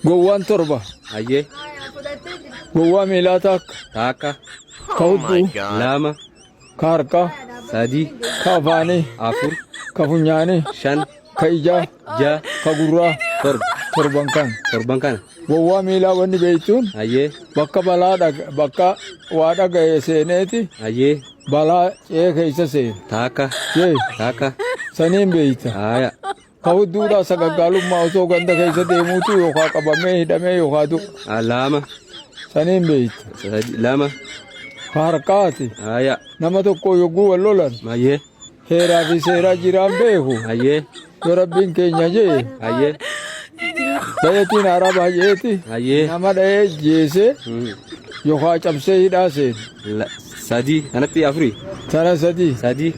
Gowwaan torba. Hayyee. Gowwaa miilaa taakka. Taakka. Ka hudduu. Lama. Ka harkaa. Sadi. Ka afaanii. Afur. Ka funyaanii. Shan. Ka ijaa. Ja'a. Ka gurraa. Torba. Torban kan. Torban kana. Gowwaa miilaa wanni beektuun Hayyee. bakka balaa bakka waa dhaga'e seeneeti Hayyee. balaa ce'ee keessa seena. Taakka. Yee Taakka. saniin beekta. Haaya. Ka hudduudhaa sagaggaalummaa osoo ganda keessa deemuutu yookaa qabamee hidhamee yookaa du'u. Ah, Lama. Saniin beekta. Sadi. Lama. Ka harkaati Haaya. nama tokko yogguu wal lolan Hayyee. heeraa fi seeraa jiraan beeku. Hayyee. Yoo rabbiin keenya jee Hayyee. bayetiin haaraa baay'eeti Hayyee. nama dha'ee jeesee yookaa cabsee hidhaa seena. Sadi. Kanatti afuri. Tana sadii. Sadi.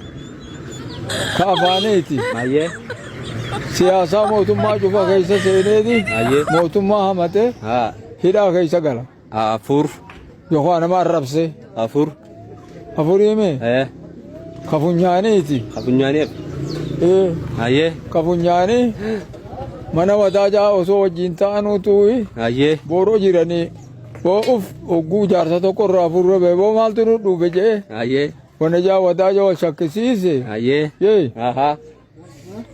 Ka afaaniiti. Hayyee. Siyaasaa mootummaa cufa keessa seeneeti Hayyee. mootummaa hamatee Haa. hidhaa keessa gala. Afur. Yookaan nama arrabsee. Afur. Afurii mee? Eh. Ka funyaaniiti. Ka funyaanii. Ee. Hayyee. Ka funyaanii mana wadaajaa osoo wajjin ta'anuutu Hayyee. booroo jiranii boo uf hogguu jaarsa tokko irraa furre bee boo maaltu nu dhufe jee Hayyee. wanajaa wadaaja wal shakkisiise. Hayyee. Yee. Ahaa.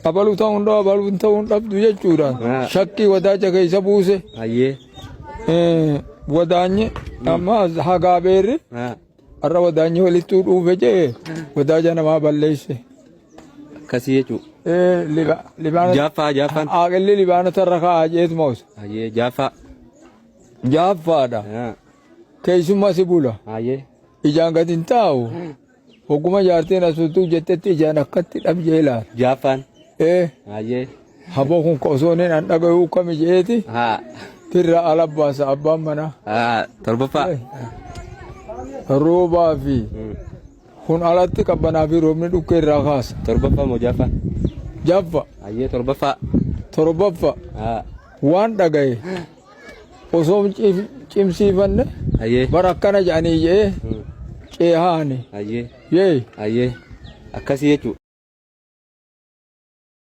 Abaluu ta'uun dhabu abaluu ta'uun dhabdu jechuudhaan shakkii wadaaja keessa buuse. Hayyee. Wadaanyi amma hagaa beerri har'a wadaanyi walittuu dhuufe jee wadaaja namaa balleesse. Akkasii jechuudha. Libaana Jaaffaa jaaffaan. Aaqilli libaana tarra kaa'aa jeetuma osa. Hayyee jaaffaa. Jaaffaadha. Keessummaa si bula. Hayyee. Ijaan gadi hin taa'u. Hogguma jaartiin as bultuu jettetti ijaan akkatti dhabjee ilaala. Jaaffaan. Ee. Hayyee. Haboo kun ka osoo inni an dhagayuu kami jeeti. Haa. Tirra ala baasa abbaan manaa. Haa. Torbaffaa. Roobaa fi kun alatti qabbanaa fi roobni dhukkee irraa kaasa. Torbaffaa moo jaaffaa? Jaffa. Hayyee torbaffaa. Torbaffa. Haa. Waan dhagaye osoo hin cimsiifanne Hayyee. bara akkana jedhanii je'ee ceehaani. Hayyee. Yee. Hayyee. Akkasii jechuudha.